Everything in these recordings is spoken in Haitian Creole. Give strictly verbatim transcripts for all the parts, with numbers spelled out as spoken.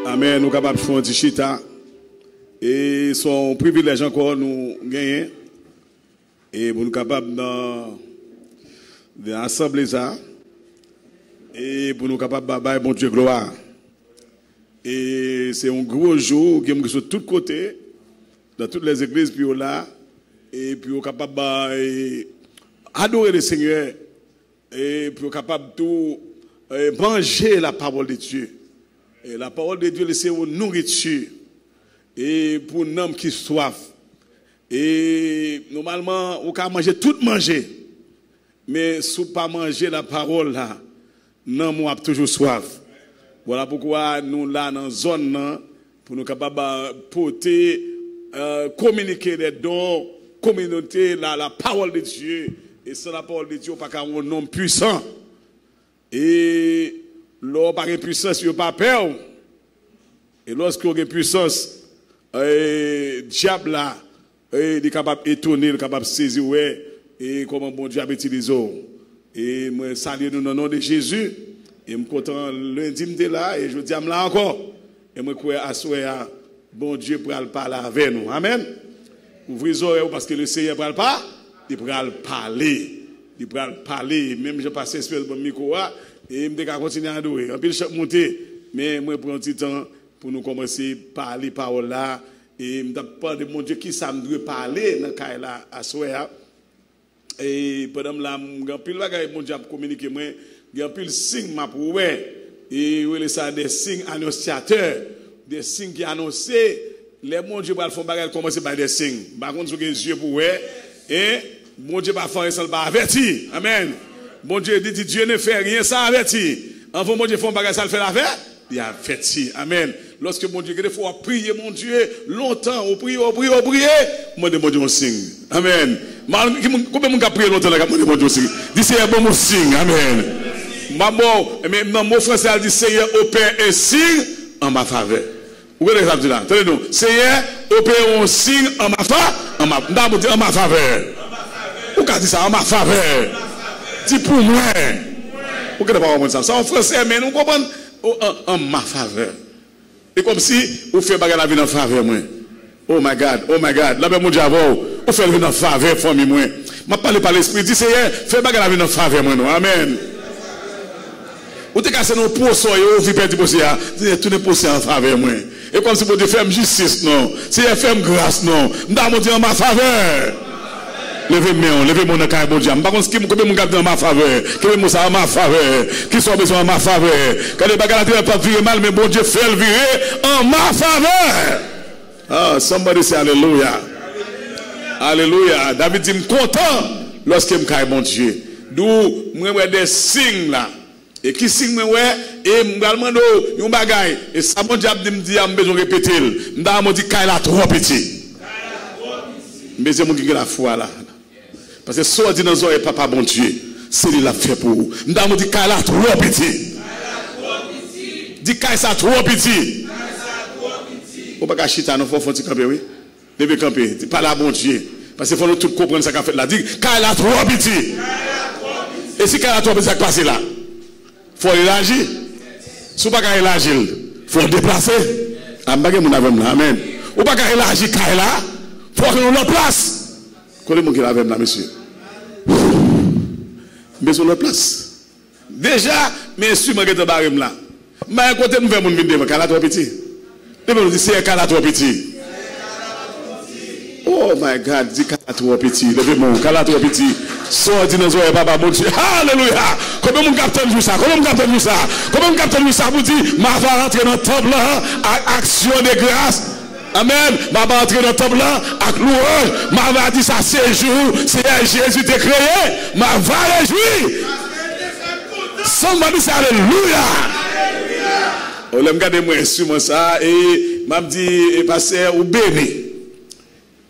Amèn. Nou kapab fè yon ti chita. E se yon privilèj ankò nou genyen. E pou nou kapab nan, nan asanble sa. E pou nou kapab ba-, bay Bondye glwa. E se yon gwo jou, gen moun ki sot tout kote, nan tout lèzegliz, pou yo la, e pou yo kapab, e, adore le Senyè, e pou yo kapab tou, e, manje la parole de Dieu. E la parole de Dieu, se yon nouriti, e pou nanm ki swaf. E nòmalman, ou ka manje tout manje, men si w pa manje la parole la, nanm ou ap toujou swaf. Voilà poukwa nou la nan zòn nan, pou nou kapab, euh, pote, euh, communiquer des dons, communauté, la, la parole de Dieu. E san la parole de Dieu, ou pa ka yon nonm pwisan. E lè w pa gen pwisans, yo pa pè w. E lòske w gen pwisans, e, dyab la, e, li kapab etone, li kapab sezi, wè, e kòman Bondye ap itilize w. E mwen salye nou nan non de Jezi. E m kontan lendi m te la, e jodi a m la ankò. E mwen kwè aswè a, Bondye pral pale avè nou. Amèn. Ouvri zòrèy ou paske le Senyè pral pa, li pral pale. Li pral pale. Menm jan pastè Espérance ban m mikwo a, e m te ka kontinye adore. Anpil chan moute, men mwen pran ti tan pou nou kòmanse pale pawòl la. E m t ap mande Bondye kisa m dwe pale nan kay la aswè a. E pandan m la, m gen anpil bagay Bondye ap kominike mwen, gen anpil siy m ap wè. E yo rele sa de siy anonsyatè, de siy ki anonse. Lè Bondye pral fè yon bagay, l kòmanse bay de siy. M pa konn si w gen zye pou w wè. E Bondye pa fè anyen san l pa avèti. Amèn. Bondye di, di, Dieu ne fait rien sans avertir. Anvan Bondye fè yon bagay, sa l fè l avè? Li avèti. Amèn. Lòske Bondye, gen de fwa w ap priye Bondye lontan, ou priye, ou priye, ou priye, ou mande Bondye yon siy. Amèn. Mal-, ki moun, konbyen moun k ap priye lontan la, k ap mande Bondye yon siy? Di, Senyè, ban m yon siy. Amèn. M ap ba w, men nan mo franse a, l di, Seigneur, opère un signe en ma faveur. Ou konnen sa l di la? Tande non. Seigneur, opère un signe en ma fa-, en ma, m ta di en ma faveur. Ou ka di sa, en ma faveur. Di pou mwen. Ou konnen pawòl mwen sa. Sa an franse, men nou konprann. Oh, en, en ma faveur. E kòmsi ou fè bagay la vin an favè mwen. Oh my God, oh my God. Lapè Bondye avè w. Ou fè l vin an favè fanmi mwen. M ap pale pa Lespri. Di, Seyè, fè bagay la vin an favè mwen non. Amèn. Ou te kase nan pwosè yo, ou vin pèdi pwosè a. Seyè, tounen pwosè an favè mwen. E kòmsi Bondye fè m jistis non. Seyè, fè m gras non. M ta Bondye an ma favè. Leve men w, leve men w nan kay Bondye a. M pa konn si konbyen moun k ap di an ma favè. Kenbe mo sa, an ma favè. Kisa w bezwen an ma favè? Gade bagay la te p ap vire mal, men Bondye fè l vire an ma favè. Ah, somebody say alelouya. Alelouya. David di, m kontan lòske m kay Bondye. Di w, mwen wè de siy la. E ki siy mwen wè? E m pral mande w yon bagay. E sa Bondye ap di m di a, m bezwen repete l. M ta renmen w di, kay la twò piti. M bezwen moun ki gen lafwa la. Paske sa w di nan zòrèy Papa Bondye, se li l ap fè pou ou. M ta renmen w di, kay la twò piti. Di, kay sa twò piti. Ou pa ka chita non, fò w fè yon ti kanpe, wi. Leve kanpe, di, pale a Bondye. Paske fò nou tout konprann sa k ap fèt la. Di, kay la twò piti. E si kay la twò piti, sa k pase la? Fò w elaji. Si w pa ka elaji l, fò w deplase. A, m pa gen moun avè m la. Amèn. Ou pa ka elaji kay la. Fò w jwenn yon lòt plas. Kote moun ki la avè m la, mesye? M bezwen yon lòt plas. Deja, men enstriman gentan bare m la. M pa gen kote m fè moun vin devan, kay la twò piti. Leve men w, di, Seyè, kay la twò piti. Oh my God, di, kay la twò piti. Leve men w, kay la twò piti. Sa w di nan zòrèy Papa Bondye. Alelouya! Konbyen moun k ap tann jou sa? Konbyen moun k ap tann jou sa? Konbyen moun k ap tann jou sa pou di, m ava rantre nan tanp lan ak aksyon de gras? Amèn. M ava antre nan tanp lan ak louwanj. M ava di sa se jou Seyè Jezi te kreye. M ava rejwi. Somebody say alelouya. O, lè m gade mwen enstriman sa, e m ap di, e, pastè, ou beni.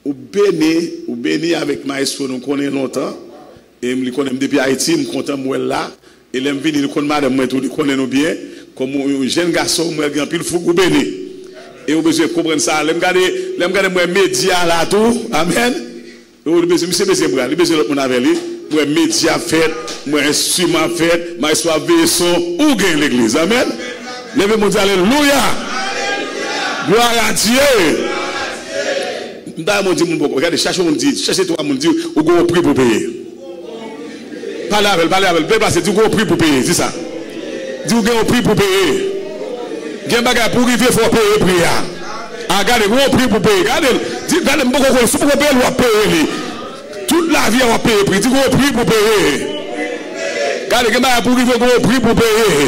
Ou beni, ou beni avèk maestro nou konnen lontan. E m, li konnen m depi Ayiti, m kontan m wè l la. E lè m vini, li konn madanm mwen tou, li konnen nou byen. Kòm yon, yon jèn gason, m wè l gen anpil foug, ou beni. E ou bezwen konprann sa. Lè m gade, lè m gade, m wè medya la tou. Amèn. E ou bezwen, misye bezwen bra, li bezwen lòt moun avè li. M wè medya ap fèt, m wè enstriman ap fèt, maestro ap veye son, ou gen legliz. Amèn. Leve men w di alelouya. Glwa a Dye! M ta renmen di moun bòkò. Gade, chache moun di, chache twa moun di, ou gen yon pri pou peye. Pale avè l, pale avè l. Deplase, di ou gen yon pri pou peye, di sa. Di ou gen yon pri pou peye. Gen bagay pou rive, fò w peye pri a. A, gade, gen yon pri pou peye. Gade l, di, gade, m poko konnen, si w poko peye l, w ap peye li. Tout lavi a w ap peye pri. Di gen yon pri pou peye. Gade, gen bagay pou rive, gen yon pri pou peye.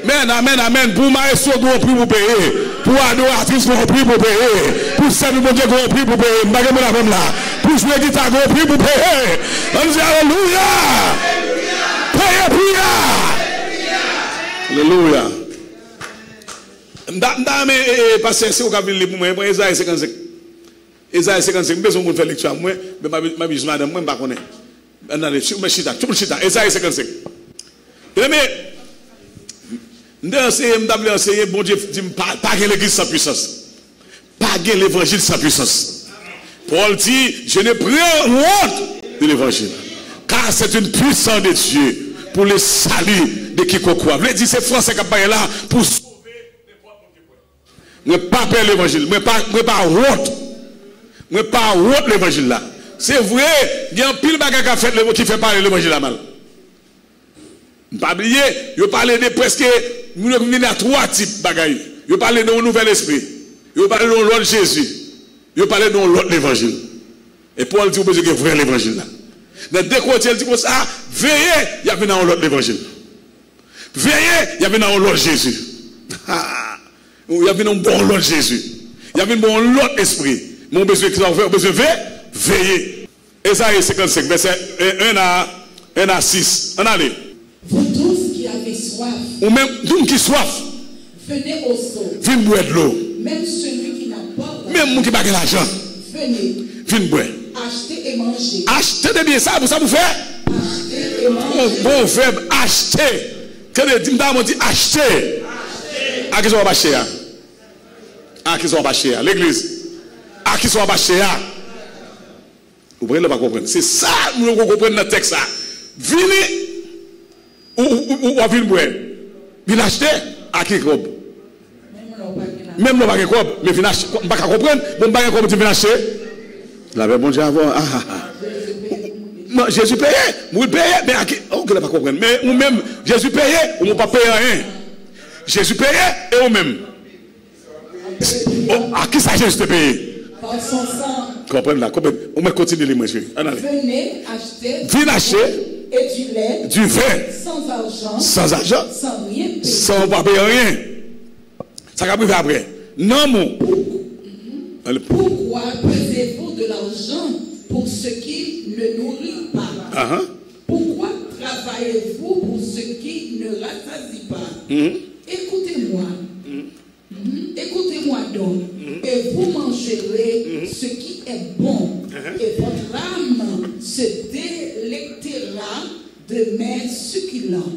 Amèn, amèn, amèn. Pou mayestwo, gen yon pri pou peye. Pou adoratris, gen yon pri pou peye. Pou sèvi Bondye, gen yon pri pou peye. M pa gen moun avè m la. Pou jwe gita, gen yon pri pou peye. Ann di alelouya. Peye pri a. Alelouya. M ta, m ta renmen, e, e, pastè, si w ka vin li pou mwen, pran Ezayi senkannsenk. Ezayi senkannsenk, m bezwen moun fè lekti a pou mwen, men m ap, m ap jis madanm mwen, m pa konnen. Ann ale, si w mèt chita, tout moun chita, Ezayi senkannsenk. Byeneme, m te anseye, m ta vle anseye, Bondye di m pa, pa gen legliz san pwisans. Pa gen levanjil san pwisans. Pòl di, je ne prends honte de l'évangile, car c'est une puissance de Dieu pour le salut de quiconque croit. Vle di, se fransè k ap pale la, pou sove nenpòt moun ki kwè. Mwen pa pè levanjil. Mwen pa, mwen pa wont. Mwen pa wont levanjil la. Se vre, gen anpil bagay k ap fèt levo-, ki fè pale levanjil la mal. M pa bliye, yo pale de prèske, moun yo vin a twa tip bagay. Yo pale de yon nouvèl espri. Yo pale de yon lòt Jezi. Yo pale de yon lòt levanjil. E Pòl di ou bezwen gen vrè levanjil la. Nan de Korentyen, li di konsa, veye, y ap vin a yon lòt levanjil. Veye, y ap vin a yon lòt Jezi. Y ap vin a yon bon lòt Jezi. Y ap vin bon yon lòt espri. Men ou bezwen, sa w fè, ou bezwen ve-, veye. Ezayi senkannsenk, vèsè en a, en a sis. Ann ale. Vous tous qui avez soif, ou menm, nou ki swaf, venez aux eaux. Vin bwè dlo. Même celui qui n'a pas d'argent, menm moun ki pa gen lajan, venez. Vin bwè. Achetez et mangez. Achte de byen sa, pou sa pou fè. Achetez et mangez. Bon, bon vèb, achte. Tande, di m ta di achte. A ki sa w ap achte a? A ki sa w ap achte a? Legliz. A ki sa w ap achte a? Ou konprann, ou pa konprann. Se sa nou poko konprann nan tèks sa. Vini, ou, ou, ou, ou ap vin bwè. Vin achte, a ki kòb? Menm lè w pa gen kòb, men vin achte. M pa ka konprann. Bon, m pa gen kòb, ou di vin achte. Lapè Bondye avè w. Ah, ah, ah. Non, Jezi peye. Wi, l peye, men a ki, ok, la pa konprann. Men ou menm, Jezi peye, ou menm w pa peye anyen. Jezi peye, e ou menm? Oh, a ki sa Jezi te peye? Par son sang. Konprann la, konprann. Ou mèt kontinye li, mwen, cheri. Ann ale. Venez acheter, vin achte, et du lait, du vin, sans argent, sans argent, sans rien payer, san w pa peye anyen. Sa k ap rive apre? Nanm ou. Pour-, ale. Pourquoi pesez-vous de l'argent pour ce qui ne nourrit pas? Ahan. Pourquoi travaillez-vous pour ce qui ne rassasie pas? Mhm. Écoutez-moi. Mhm. Mhm. Écoutez-moi donc, mhm, et vous mangerez, mhm, ce qui est bon, uh-huh, et votre âme se délectera de mets succulents.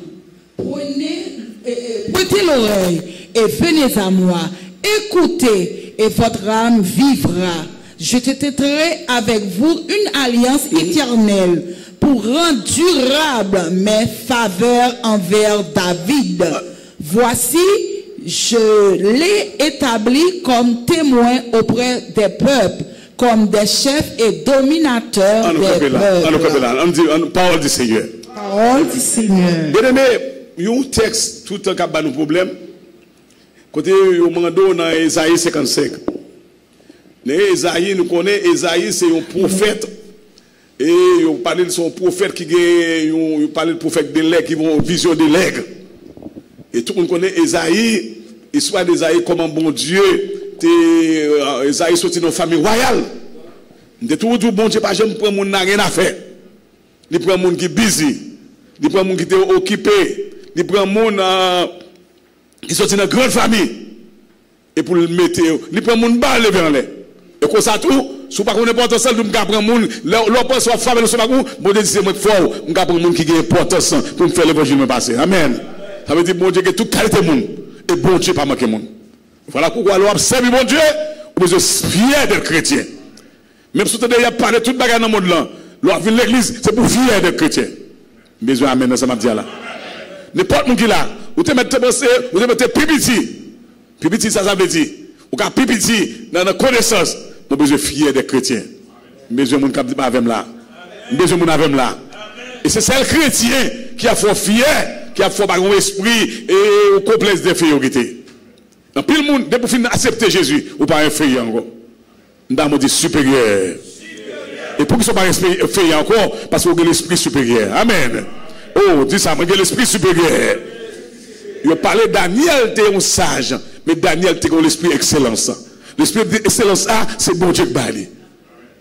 Prenez, euh, euh, prêtez l'oreille et venez à moi. Écoutez, et votre âme vivra. Je te têterai avec vous une alliance, mhm, éternelle pour rendre durable mes faveurs envers David. Ah. Voici, je l'ai établi comme témoin auprès des peuples, comme des chefs et dominateurs des peuples. Ann nou kanpe la, ann nou kanpe la. Ann di, ann, pawòl di Senyè. Pawòl di Senyè. Byeneme, yon tèks toutan k ap ba nou pwoblèm. Kote yo mande w nan Ezayi senkannsenk. Nan Ezayi, nou konnen Ezayi se yon pwofèt. E yo pale l se yon pwofèt ki gen yon, yo pale l pwofèt de lèg, ki gen yon vizyon de lèg. E tout moun konnen Ezayi, istwa de Ezayi, kòman Bondye te, euh, Ezayi soti nan yon fanmi wayal. M te toujou di w, Bondye pa janm pran moun nan gen afè. Li pran moun ki bizi. Li pran moun ki te okipe. Li pran moun, euh, ki soti nan gran fanmi. E pou l mete yo. Li pran moun ba l leve anlè. E konsa tou, si w pa konn enpòtans lan, li di, m ka pran moun, lè, lè w panse w ap frape nan lestomak ou, Bondye di, se mwen k fè w, m ka pran moun ki gen enpòtans lan pou m fè levanjil mwen pase. Amèn. Sa vle di, Bondye gen tout kalite moun. E Bondye pa manke moun. Vwala poukwa lè w ap sèvi Bondye, ou bezwen fyè dèt kretyen. Menm si w tande y ap pale tout bagay nan mond lan, lè w ap vin legliz, se pou w fyè dèt kretyen. M bezwen amèn nan sa m ap di a la. Nenpòt moun ki la, ou te mèt te panse, ou te mèt te pi piti. Pi piti, sa sa vle di? Ou ka pi piti nan, nan konesans, mwen bezwen fyè de kretyen. M bezwen moun k ap di m avè m la. M bezwen moun avè m la. E se sèl kretyen ki ap fè w fyè, ki ap fè w pa gen yon espri e yon konplèks de enferyorite. Anpil moun, depi w fin aksepte Jezi, ou pa enfeyè ankò. M ta di siperyè. E poukisa w pa enfeyè ankò? Paske w gen lespri siperyè. Amèn. Oh, di sa, mwen gen lespri siperyè. Yo pale Danyèl te yon saj, men Danyèl te gen yon lespri ekselans. Lespri ekselans la, se Bondye k bay li.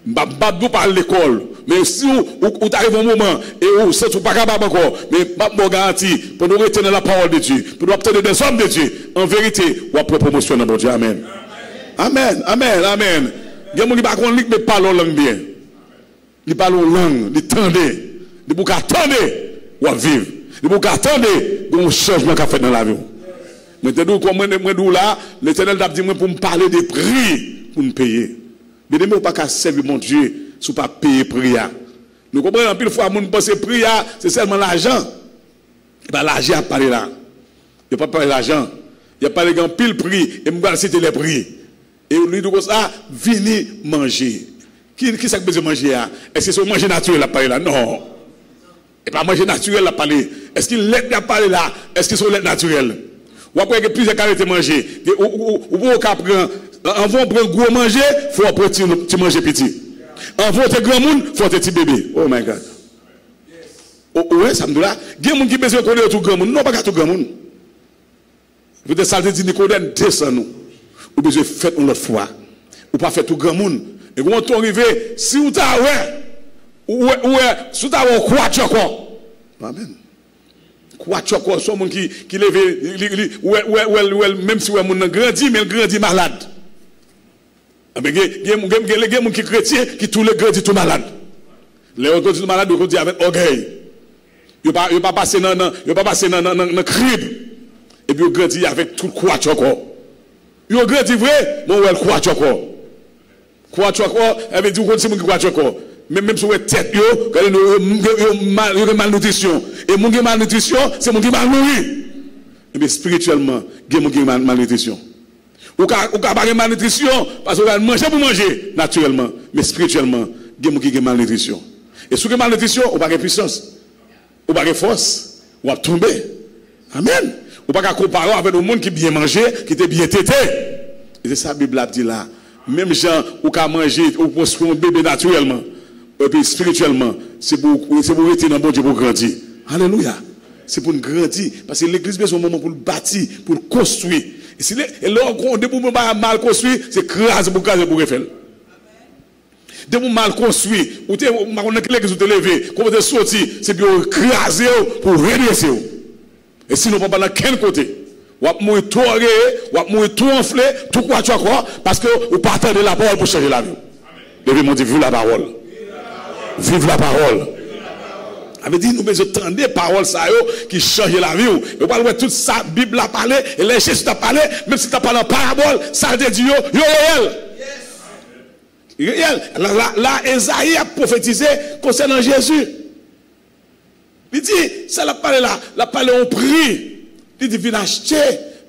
M pa, m pa di w pa al lekòl, men si w, ou, ou ta rive yon moman e ou santi w pa kapab ankò, men m ap ba w garanti, pandan w rete nan la parole de Dieu, pandan w ap tande des hommes de Dieu, an verite, w ap pran pwomosyon nan Bondye. Amèn. Amèn, amèn, amèn. Gen moun ki pa konn li, men pale yon lang byen. Li pale yon lang, li tande. Depi w ka tande, w ap viv. Depi w ka tande, gen yon chanjman k ap fèt nan lavi w. Mwen te di w, kòm mwen, mwen di w la, Letènèl t ap di mwen pou m pale de pri pou n peye. Byeneme, ou pa ka sèvi Bondye si w pa peye pri a. Nou konprann, anpil fwa, moun panse pri a, se sèlman lajan. E pa lajan y ap pale la. Yo p ap pale lajan. Y ap pale gen anpil pri, e m pral site lè pri. E li di konsa, vini manje. Ki, ki sa k bezwen manje a? Èske se yon manje natirèl l ap pale la? Non. E pa manje natirèl l ap pale. Èske lèt y ap pale la, èske se yon lèt natirèl? W ap wè gen plizyè kalite manje. Gen, ou, ou, ou, ou poko ka pran, anvan w pran gwo manje, fò w pran ti, ti manje piti. Anvan w te granmoun, fò w te ti bebe. Oh my God. Ou, ou wè sa m di w la? Gen moun ki bezwen konnen yo tou granmoun. Non, w pa ka tou granmoun. Poutèt sa l te di Nikodèm, desann ou. Ou bezwen fèt yon lòt fwa. Ou pa fèt tou granmoun. E gen yon tan w rive, si w ta wè, ou wè, ou wè, si w ta wè, w kwatch ankò. Amèn. Kwatch ankò, se yon moun ki, ki leve, li, li, ou wè, ou wè, ou wè, ou wè l, menm si w wè moun nan grandi, men l grandi malad. Anben, gen, gen, gen, gen, gen moun ki kretyen, ki tou le grandi tou malad. Lè yo grandi tou malad, yo grandi avèk ògèy. Yo pa, yo pa pase nan, nan, yo pa pase nan, nan, nan, nan krib. Epi yo grandi avèk tout kwatch ankò. Yo grandi vre, men w wè l kwatch ankò. Kwatch ankò, sa vle di ou konn se moun ki kwatch ankò. Men menm si w wè tèt yo, gade nou, yo, yo, yo mal, yo gen malnitrisyon. E moun gen malnitrisyon, se moun ki mal nouri. Ebyen, espirityèlman, gen moun ki gen mal, malnitrisyon. Ou ka, ou ka pa gen malnitrisyon, paske ou ka manje pou manje, natirèlman. Men espirityèlman, gen moun ki gen malnitrisyon. E si w gen malnitrisyon, ou pa gen pisans. Ou pa gen fòs. W ap tonbe. Amèn. Ou pa ka konpare w avèk yon moun ki byen manje, ki te byen tete. E se sa Bib la ap di la. Menm jan ou ka manje, ou pran swen yon bebe natirèlman. Epi espirityèlman, se pou, se pou w rete nan Bondye pou w grandi. Alelouya. Se pou n grandi. Paske legliz bezwen yon moman pou l bati, pou l konstwi. E si le, e lè w, depi yon bagay mal konstwi, se kraze pou kraze pou refè l. Depi w mal konstwi, ou te, ou pa konn nan ki legliz ou te leve, kote w te soti, se pou yo kraze w, pou redrese w. E sinon, w pa nan kenn kote. W ap mouri tou ògeye, w ap mouri tou anfle, tou kwatch ankò, paske ou pa tande lapawòl pou chanje lavi w. Leve men w di, viv lapawòl. Viv lapawòl. Sa vle di, nou bezwen tande pawòl sa yo ki chanje lavi w. E w pral wè tout sa Bib la pale, e lè Jezi t ap pale, menm si l t ap pale an parabòl, sa l te di yo, yo reyèl. Reyèl. La, la, la, Ezayi ap pwofetize konsènan Jezi. Li di, sa l ap pale la, l ap pale yon pri. Li di, vin achte.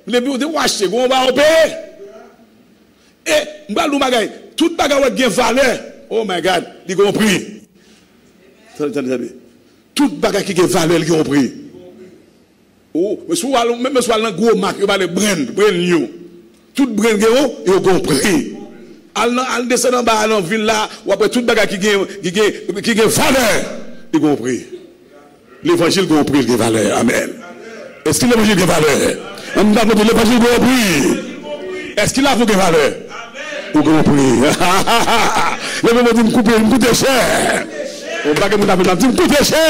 Depi w te achte, gen yon bagay ou peye. E, m pral di w yon bagay. Tout bagay w wè ki gen valè, oh my God, li gen yon pri. Tande, tande, tande. Tout bagay ki gen valè, li gen yon pri. Ou, men si w al, menm si w al nan gwo mak, yo pale brand, brand new. Tout brand gen yon, yo gen yon pri. Al nan, al desann anba a nan vil la, w ap wè tout bagay ki gen, ki gen, ki gen valè, li gen yon pri. Levanjil gen yon pri, li gen valè. Amèn. Èske levanjil gen valè? Ann aplodi, levanjil gen yon pri. Èske lavi w gen valè? Ou gen yon pri. Leve men w di, m koupe, m koute chè. Yon pakèt moun ap vin la, di, m koute chè.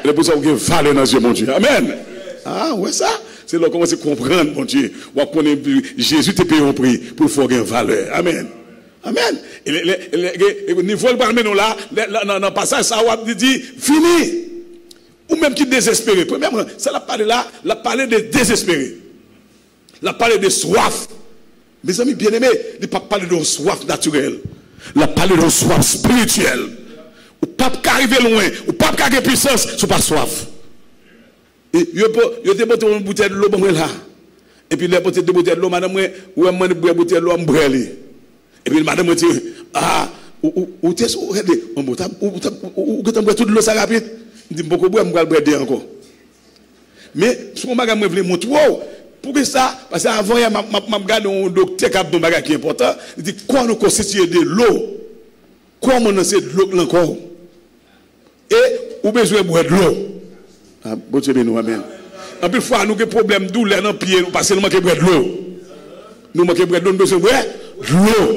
Se pou sa ou gen valè nan zye Bondye. Amèn. Ah, ou wè sa? Se lè w kòmanse konprann Bondye. W ap konnen Jezi te peye yon pri pou l fè w gen valè. Amèn. Amèn. E lè, lè, lè, e, e nivo l pral mennen w la, lè, lè, nan, nan pasaj sa a, w ap di, di, fini. Ou menm ki dezespere. Premyèman, sa l ap pale la, l ap pale de dezespere. L ap pale de swaf. Mezanmi byeneme, li p ap pale de yon swaf natirèl. L ap pale de yon swaf espirityèl. Ou p ap ka rive lwen, ou p ap ka gen pisans si w pa swaf. E yo po-, yo te pote yon boutèy dlo ban mwen la. Epi lè pote de boutèy dlo, madanm mwen wè m mande bwè boutèy dlo a, m bwè li. Epi madanm mwen di, a, ou, ou, ou te sou, gade, ou, ou, ou, ou, ou gentan bwè tout dlo sa rapid? M di, m poko bwè, m pral bwè de ankò. Men, se yon bagay mwen vle montre w. Poukisa? Paske avan yè, m ap, m ap, m ap gade yon doktè k ap di yon bagay ki enpòtan. Li di, kò nou konstitiye de dlo. Kò moun nan se dlo k nan kò w. E ou bezwen bwè dlo. A, Bondye beni w, amèn. Anpil fwa, nou gen pwoblèm doulè nan pye nou paske nou manke bwè dlo. Nou manke bwè dlo, nou bezwen bwè dlo.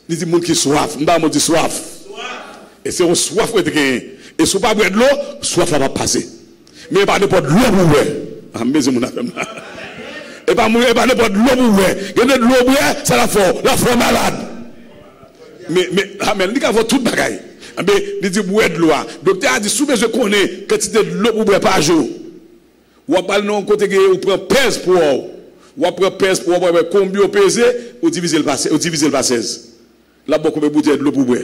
Li di moun ki swaf. M pa mo di swaf. E se yon swaf ou te genyen. E si w pa bwè dlo, swaf la p ap pase. Men e pa nenpòt dlo pou w bwè. A, m bezwen moun avè m la. E pa moun, e pa nenpòt dlo pou w bwè. Gen de dlo w bwè, sa l ap fè w? L ap fè w malad. Men, men, amèn, li ka fè w tout bagay. Enben, li di bwè dlo a. Doktè a di, si w bezwen konnen kantite dlo pou w bwè pa jou, w ap al nan yon kote gen, ou pran pèz pwa w. W ap pran pèz pwa w, w ap wè konbyen w peze, ou divize l pa sè-, ou divize l pa sèz. L ap ba w konbyen boutèy dlo pou w bwè.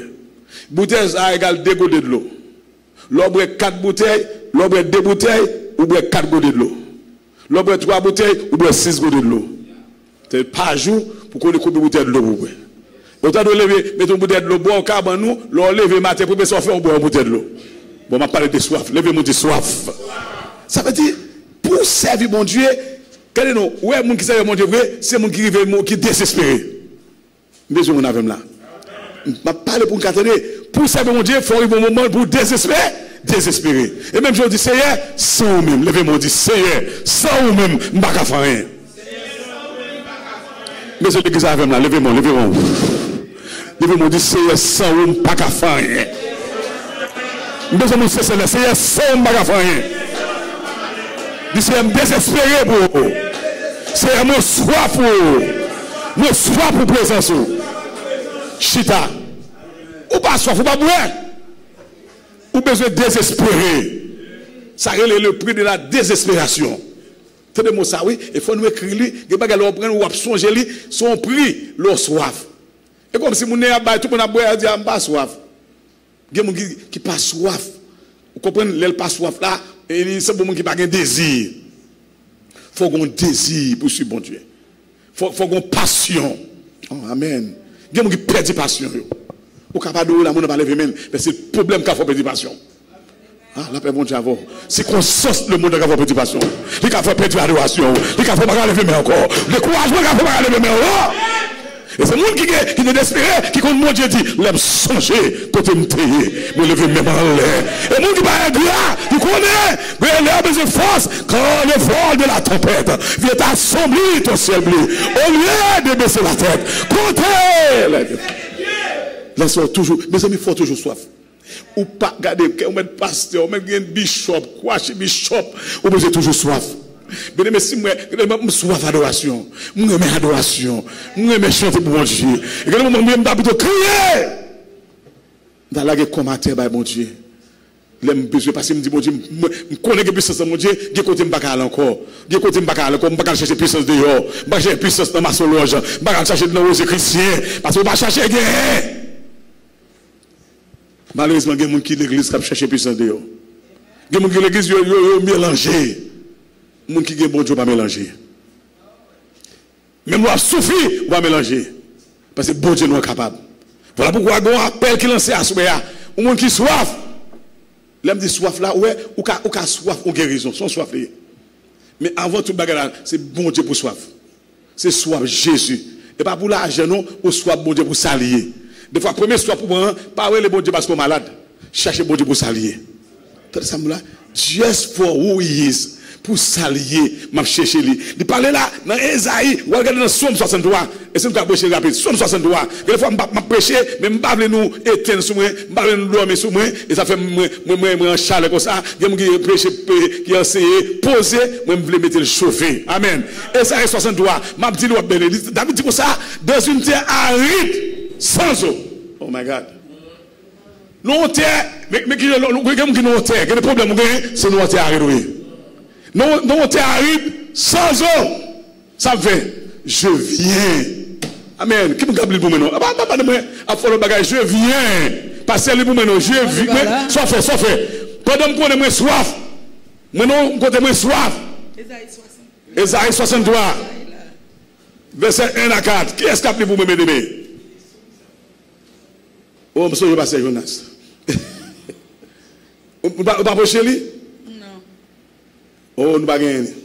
Boutèy sa a egal de gode dlo. Lè w bwè kat boutèy, lè w bwè de boutèy, ou bwè kat gode dlo. Lè w bwè twa boutèy, ou bwè sis gode dlo. Se pa jou pou konnen konbyen boutèy dlo pou w bwè. Ou tande w leve, mete yon boutèy dlo bò w kabann ou, lè w leve maten, premye sa w fè, w bwè yon boutèy dlo. Bon, m ap pale de swaf. Leve moun di swaf. Sa vle di, pou w sèvi Bondye, gade non, ou wè moun ki sèvi Bondye vre, se moun ki rive, ki dezespere. M bezwen moun avè m la. M ap pale pou n ka tande. Pou w sèvi Bondye, fò w rive yon moman pou w dezespere, dezespere. E menm jan w di, Seyè, san ou menm. Leve men w di, Seyè, san ou menm, m pa ka fè anyen. M bezwen legliz avè m la. Leve men w, leve men w. Leve men w di, Seyè, san ou, m pa ka fè anyen. M bezwen moun sensè la. Seyè, san ou, m pa ka fè anyen. Di, Seyè, m dezespere pou ou. Seyè, mwen swaf ou. Mwen swaf pou prezans ou. Chita. Ou pa swaf, ou pa bwè. Ou bezwen dezespere. Sa rele le prix de la désespération. Tande mo sa, wi. E fò nou ekri li. Gen bagay lè w pran, w ap sonje li. Se yon pri lè w swaf. E kòmsi moun nan ap bay, tout moun ap bwè, a di, a, m pa swaf. Gen moun ki, ki pa swaf. Ou konprann? Lè l pa swaf la, e li sanble moun ki pa gen dezi. Fò w gen yon dezi pou swiv Bondye. Fò, fò w gen yon pasyon. Oh, amèn. Gen moun ki pèdi pasyon yo. Ou ka pa adore la, moun nan pa leve men l. Men se pwoblèm ka fè w pèdi pasyon. Ah, lapè Bondye avè w. Sikonstans lemonn nan ka fè w pèdi pasyon. Li ka fè w pèdi adorasyon w. Li ka fè w pa ka leve men ankò. Dekourajman ka fè w pa ka leve men ankò. E se moun ki gen, ki dezespere, ki konn Bondye di, lè m sonje kote m te ye, mwen leve men m anlè. E moun ki pa engra, li konnen, men lè yo bezwen fòs, quand le vent de la tempête vient assombrir ton ciel bleu, au lieu de baisser la tête, kote lè, lè sa w toujou, mezanmi, fò w toujou swaf. Ou pa gade, kè ou mèt pastè, ou mèt gen bishop, kwachi bishop, ou bezwen toujou swaf. Byeneme, si mwen, m swaf adorasyon, m renmen adorasyon, m renmen chante pou Bondye. E gen moman mwen, m ta pito kriye. M ta lage kò m atè bay Bondye. Lè m bezwen, paske m di Bondye, m, m, m konnen gen pisans nan Bondye, gen kote m pa ka al ankò. Gen kote m pa ka al ankò, m pa ka al chache pisans deyò. M pa ka chache pisans nan masonlòj. M pa ka al chache nan Roze Krisyen, paske ou pa chache genyen. Malerezman, gen moun ki legliz k ap chache pisans deyò. Gen moun ki legliz, yo, yo, yo melanje. Moun ki gen Bondye, w pa melanje. Menm lè w ap soufri, ou pa melanje. Paske Bondye nou an kapab. Vwala poukwa gen yon apèl ki lanse aswè a. Yon moun ki swaf. Lè m di swaf la, ou wè, ou ka, ou ka swaf yon gerizon. Se yon swaf li ye. Men avan tout bagay la, se Bondye pou swaf. Se swaf Jezi. E pa pou lajan non, ou swaf Bondye pou sa li ye. Defwa, premye swaf ou pran an, pa rele Bondye paske w malad. Chache Bondye pou sa li ye. Tande sa m la? Just for who he is. Pou sa li ye, m ap chèche li. Li pale la nan Ezayi, w al gade nan Sòm swasanntwa. E si m ka preche rapid, Sòm swasanntwa. Gen de fwa m pa, m ap preche, men m pa vle nou etenn sou mwen, m pa vle nou dòmi sou mwen. E sa fè mwen, mwen, mwen, mwen an chalè konsa. Gen moun ki preche, pe-, ki anseye poze, mwen m vle mete l chofe. Amèn. Ezayi swasanntwa, m ap di l w ap beni. Li, David di konsa, dans une terre aride, sans eau. Oh my God. Nan yon tè, men, men ki, gen moun ki nan yon tè, gen de pwoblèm ou genyen, se nan yon tè arid ou ye. Nan, nan yon tè arid, sans eau, sa ap fè, je viens. Amèn. Ki moun k ap li l pou mwen non? Apa, apa, apa, mwen ap fè lòt bagay, je viens. Pastè li pou mwen non, je viens. Mwen, sa w fè, sa w fè. Pandan m konnen mwen swaf, mwen nan yon kote mwen swaf. Ezayi swasanntwa. Vèsè en a kat. Kiyès k ap li pou mwen, byeneme? O, m sonje pastè Jonas. Ou, ou pa, ou pa poche li? Non. O, nou pa genyen li.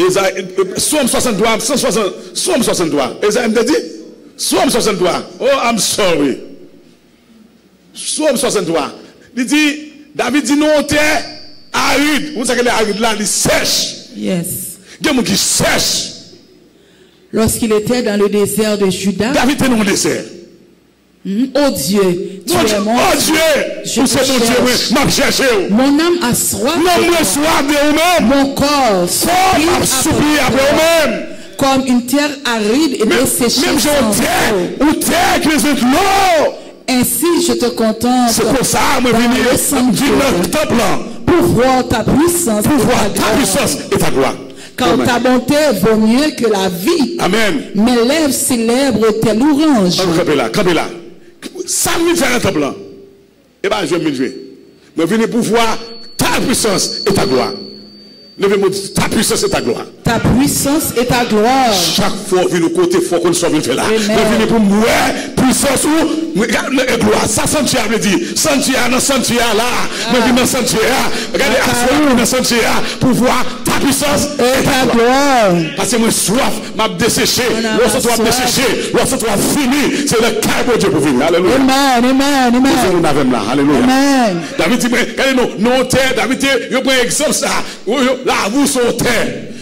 Ezayi, Sòm swasanntwa, san swasann, Sòm swasanntwa. Ezayi m te di? Sòm swasanntwa. Oh, I'm sorry. Sòm swasanntwa. Li di, David di, nan yon tè arid. Ou sa ke lè arid la, li sèch. Yes. Gen moun ki sèch. Lorsqu'il était dans le désert de Juda, David te nan yon dezè. Mhm. Ô Dieu, tu es mon Dieu, je te cherche. Ou se Bondye mwen, m ap chèche w. Mon âme a soif de toi. Nanm mwen swaf de ou menm. Mon corps soupire après toi. Kò m ap soupire apre ou menm. Comme une terre aride et desséchée sans eau. Menm jan yon tè, yon tè ki bezwen dlo. Ainsi je te contemple dans le sanctuaire. Se konsa mwen vini, m vin nan tanp lan. Pour voir ta puissance et ta gloire. Pour voir ta puissance et ta gloire. Car ta bonté vaut mieux que la vie. Amen. Mes lèvres célèbrent tes louanges. Ann kanpe la, kanpe la. Sa m vin fè nan tanp lan? E pa jwe m vin jwe. Mwen vini pou vwa ta pwisans e ta glwa. Leve men w, di, ta pwisans e ta glwa. Ta puissance et ta gloire. Chak fwa w vin yon kote, fò w konn sa w vin fè la. Amen. Mwen vini pou m wè pwisans ou. Mwen, gade, e glwa. Sa santyè a vle di. Santyè a, nan santyè a la. Mwen vin nan santyè a. Gade, aswè a, mwen nan santyè a pou vwa ta pwisans e ta glwa. Paske mwen swaf, m ap deseche. Lè w santi w ap deseche, lè w santi w ap fini, se nan kay Bondye pou vini. Alelouya. Amen, amen, amen. Bondye moun avè m la. Alelouya. Amen. David di, mwen, gade non, non tè, David te, yo pran egzanp sa. Yo, yo, lavi w se yon tè.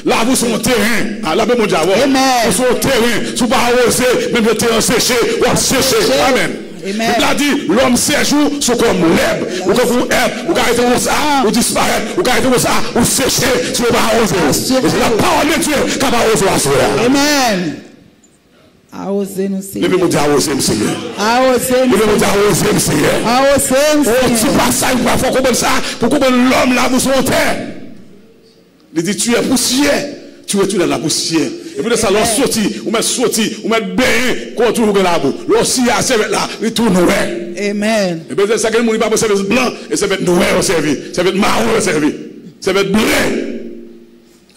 Lavi w se yon teren. A, lapè Bondye avè w. Amen. Ou se yon teren. Si w pa awoze, menm jan teren seche, w ap seche. Seche. Amen. Amen. Bib la di, lòm sèch ou, se kòm lèb. Ou tankou èb. Ou ka rete konsa, ou disparèt. Ou ka rete konsa, ou seche, si w pa awoze. Amen. E se lapawòl de Dye k ap awoze w aswè a. Amen. Awoze nou, Senyè. Leve men w, di, awoze m, Senyè. Awoze m, Senyè. Leve men w, di, awoze m, Senyè. Awoze m, Senyè. O, ti pasaj, mwen fò konprann sa, pou konprann lòm lavi w se yon tè. Li di, tu es poussière, tu retournes à la poussière. E poutèt sa, lè w soti, ou mèt soti, ou mèt benyen, kò w toujou gen labou. Lè w siye a sèvyèt la, li tou nwè. Amen. E poutèt sa, gen moun ki pa pran sèvyèt blan, e sèvyèt nwè yo sèvi, sèvyèt mawon yo sèvi, sèvyèt ble.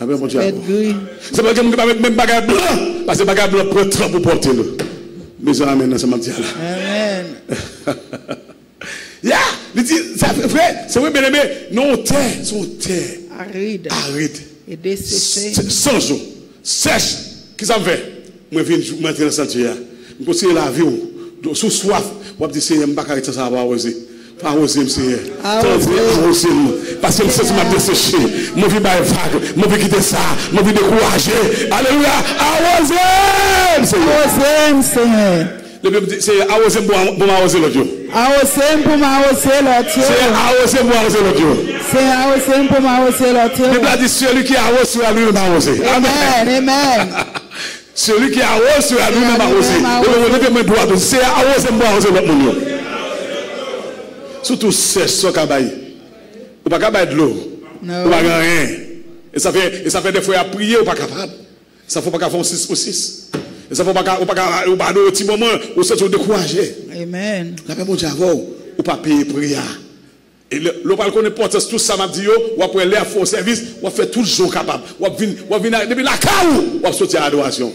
Amen, Bondye. Sèvyèt gri. Se pa gen moun ki pa met menm bagay blan, paske bagay blan pran tan pou pòte l. Bezwen amen nan sa m ap di a la. Amen. Ya, li di, sa vre, se vre, byeneme, nan yon tè, se yon tè arid. Arid. E deseche. S-, san zo, sèch. Kisa m fè? Mwen vin, mwen antre nan santyè a. M konsidere lavi w. Donk, si w swaf, w ap di, Senyè, m pa ka ret san sa pa awoze. Awoze m, Senyè. Awoze. Tande, awoze m. Paske m santi m ap deseche. M anvi bay vag. M anvi kite sa. M anvi dekouraje. Alelouya. Awoze m, Senyè. Awoze m, Senyè. Depi m di, Senyè, awoze m pou, pou m awoze lòt yo. Awoze m pou m awoze lòt yo. Senyè, awoze m pou m awoze lòt yo. Senyè, awoze m pou m awoze lòt yo. Bib la di, celui qui arrose sera lui-même arrosé. Amen. Amen, amen. Celui qui arrose sera lui-même arrosé. Sera lui-même arrosé. Depi mwen dwa tou, Senyè, awoze m pou awoze lòt moun yo. Sitou sèch, sa w ka bay. Ou pa ka bay dlo. Non. Ou pa gen anyen. E sa fè, e sa fè dèfwa y ap priye, ou pa kapab. Sa fè w pa ka fè yon sis pou sis. E sa fè w pa ka, ou pa ka, ou pa adore ti moman, ou santi w dekouraje. Amen. Lapè Bondye avè w, ou pa peye pri a. E lè, lè w pral konn enpòtans tout sa m ap di yo, w ap wè lè y ap fè w sèvis, w ap fè tout jan w kapab. W ap vin, w ap vin a, depi lakay ou, w ap soti a adorasyon.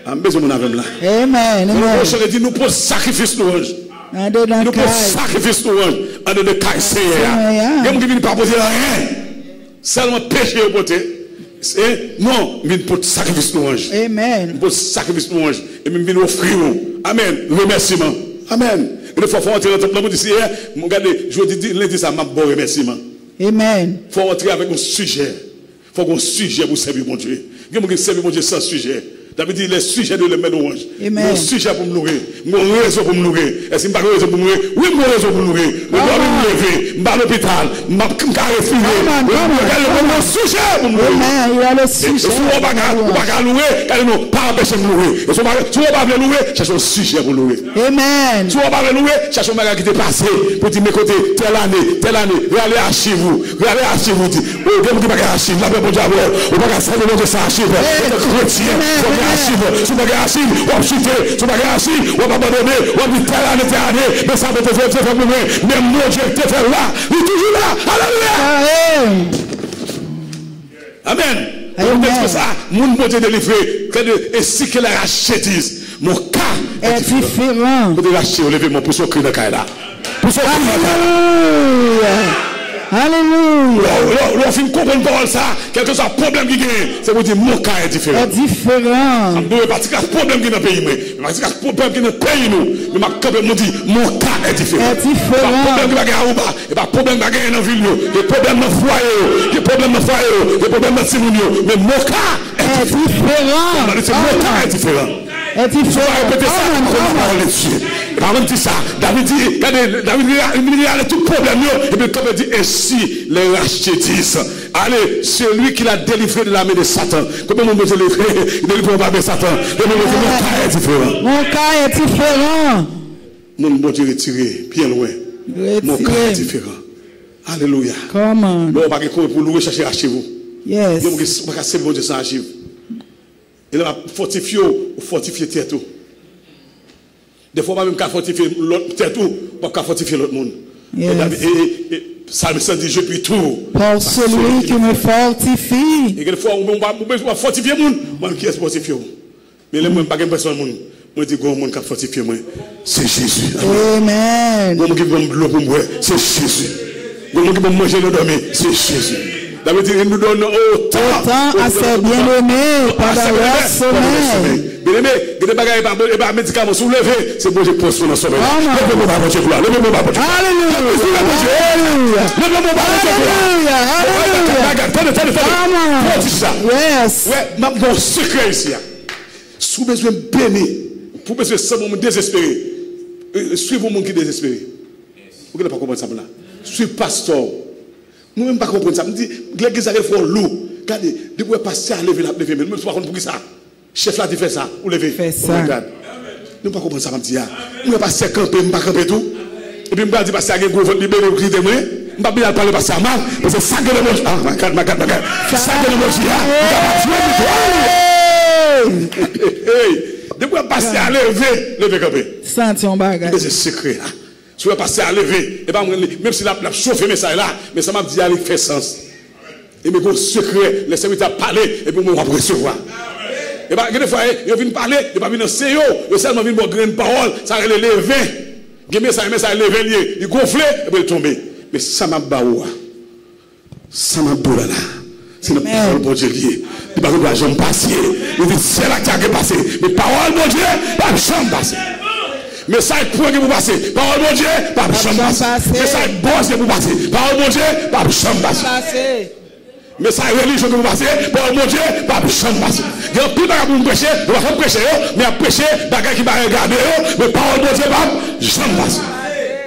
A, m bezwen moun avè m la. Amen, amen. Yon chante di, nou pote sakrifis lwanj. Nou pote sakrifis lwanj anndan de kay Senyè a. Gen moun ki vin pa pote anyen. Sèlman peche yo pote. Se, non, m vin pot sakrifis lwanj. Amen. M pot sakrifis lwanj. E m vin ofri w. Amen. Remèsiman. Amen. E defwa, fò w antre nan tanp lan pou di, Senyè, m gade, jodi, di, lendi sa, m ap ba w remèsiman. Amen. Fò w antre avèk yon sijè. Fò w gen yon sijè pou w sèvi Bondye. Gen moun ki sèvi Bondye san sijè. David di, les sujets de mes louanges. Amen. M gen yon sijè pou m loure. M gen yon rezon pou m loure. Èske m pa gen rezon pou m loure? Wi, m gen yon rezon pou m loure. Mwen dòmi, m leve. M pa lopital. M ap, m ka respire. Amen. Mwen, mwen, mwen, mwen gen yon sijè pou m loure. Amen. Il y a le sujet. E, e si w pa ka, ou pa ka loure, gade non, pa anpeche m loure. E si w pa, si w pa vle loure, chèche yon sijè pou loure. Amen. Si w pa vle loure, chèche yon bagay ki te pase, pou di, men kote, tèl ane, tèl ane, rale achiv ou. Gade achiv ou di, ou gen moun ki pa gen achiv, lapè Bondye avè w. Ou pa ka sèvi Bondye san achiv. Ou te kretyen, fò gen achiv. Si w pa gen achiv, w ap chite. Si w pa gen achiv, w ap abandone. W ap di tèl ane, tèl ane, men sa Bondye te fè pou mwen. Men Bondye te fè l la, li toujou la. Alelouya! Amen. Amen. Ou tèks sa, moun Bondye delivre, kè de, e si ke la rache diz, mon ka è diferan. Kote rache yo, leve men, pouse yon kri nan kay la. Pouse yon kri nan kay la. Alelouya. Alelouya. Lè w fin konprann pawòl sa, kèlkeswa pwoblèm ki genyen, se pou di, mon ka è diferan. È diferan. M dwe pa ti kras pwoblèm ki nan peyi mwen. Men pa ti kras pwoblèm ki nan peyi nou. Men m ap kanpe, m di, mon ka è diferan. È diferan. E pa pwoblèm ki pa gen Aruba. E pa pwoblèm ki pa gen nan vil yo. Gen pwoblèm nan fwaye yo. Gen pwoblèm nan fwaye yo. Gen pwoblèm nan timoun yo. Men mon ka è diferan. Mon ka è diferan. È diferan. Fò w repete sa pou konn pawòl de Dye. E pa mwen di sa. David di, gade, David li rale tout pwoblèm yo. Epi l kanpe di, ainsi les rachetés disent, allez, celui qui l'a délivré de la main de Satan. Konbyen moun Bondye li delivre anba men Satan? Konbyen moun Bondye, mon ka è diferan. Mon ka è diferan. Moun Bondye retire byen lwen. Mon ka è diferan. Alelouya. Come on. Lè w pa gen kote pou louwe, chache achiv ou. Yes. Gen moun ki pa ka sèvi Bondye san achiv. E lè m ap fòtifye w, ou fòtifye tèt ou. Defwa w pa menm ka fòtifye lòt tèt ou, w ap ka fòtifye lòt moun. Yes. E David, e, e, e, Salmis lan di, je puis tout par celui qui me fortifie. E gen fwa ou menm ou pa, ou bezwen w ap fòtifye moun, mwen menm kiyès fòtifye w? Men lè mwen pa gen pèsonn moun, mwen di, gon moun k ap fòtifye mwen, se Jezi. Amen. Gon moun ki ban m dlo pou m bwè, se Jezi. Gon moun ki ban m manje nan dòmi, se Jezi. David di, il nous donne autant, autant à ses bien-aimés pendant leur sommeil. Byeneme, gen de bagay e pa, e pa medikaman. Si w leve, se Bondye k pran swen nan somèy la. Leve men w ba Bondye glwa. Leve men w ba Bondye glwa. Alelouya. Leve men w ba Bondye glwa. Alelouya. Alelouya. Tande, tande, tande. Pwodij la. Yes. Wè, m ap ba w sekrè isi a. Si w bezwen beni, pou w bezwen sanble yon moun dezespere, e, swiv yon moun ki dezespere. Ou genlè pa konprann sa m la. Swiv pastè w. Mwen menm m pa konprann sa. M di, legliz la gen fò lou. Gade, depi w wè pastè a leve, l ap leve men l. Ou menm si w pa konn poukisa chèf la di fè sa, ou leve. Fè sa. Oh my God. Nou pa konprann sa m ap di a. M wè pastè kanpe, m pa kanpe tou. Epi m pral di pastè a gen gwo vant, li beni m, kite mwen. M p ap vin al pale pastè a mal, paske sa k gen nan Bondye. Ah, my God, my God, my God. Sa k gen nan Bondye a, m ka pa jwenn li tou. Alelouya. Hey, depi w wè pastè a leve, leve kanpe. Santi yon bagay. M bezwen sekrè a. Si w wè pastè a leve, e pa mwen li, menm si l ap, l ap chofe mesaj la, men sa m ap di a, li fè sans. E men gon sekrè, lè sèvitè ap pale, epi ou menm w ap resevwa. E pa, gen de fwa, e, yo vin pale, yo pa vin anseye w, yo sèlman vin ba w grenn pawòl, sa rele leven. Gen mesaj, mesaj leven l ye, li gonfle, epi l tonbe. Men sa m ap ba ou a, sa m ap ba w la la, se nan pawòl Bondye l ye. Li pa gen dwa janm pase. Li di, ciel ak tè ka pase, men pawòl Bondye p ap janm pase. Mesaj pwen gen pou pase, pawòl Bondye p ap janm pase. Mesaj bòz gen pou pase, pawòl Bondye p ap janm pase. Mesaj relijyon gen pou pase, pawòl Bondye p ap janm pase. Gen anpil bagay pou moun preche, yo pa janm preche yo, men y ap preche bagay ki pa regade yo, men pawòl Bondye p ap janm pase.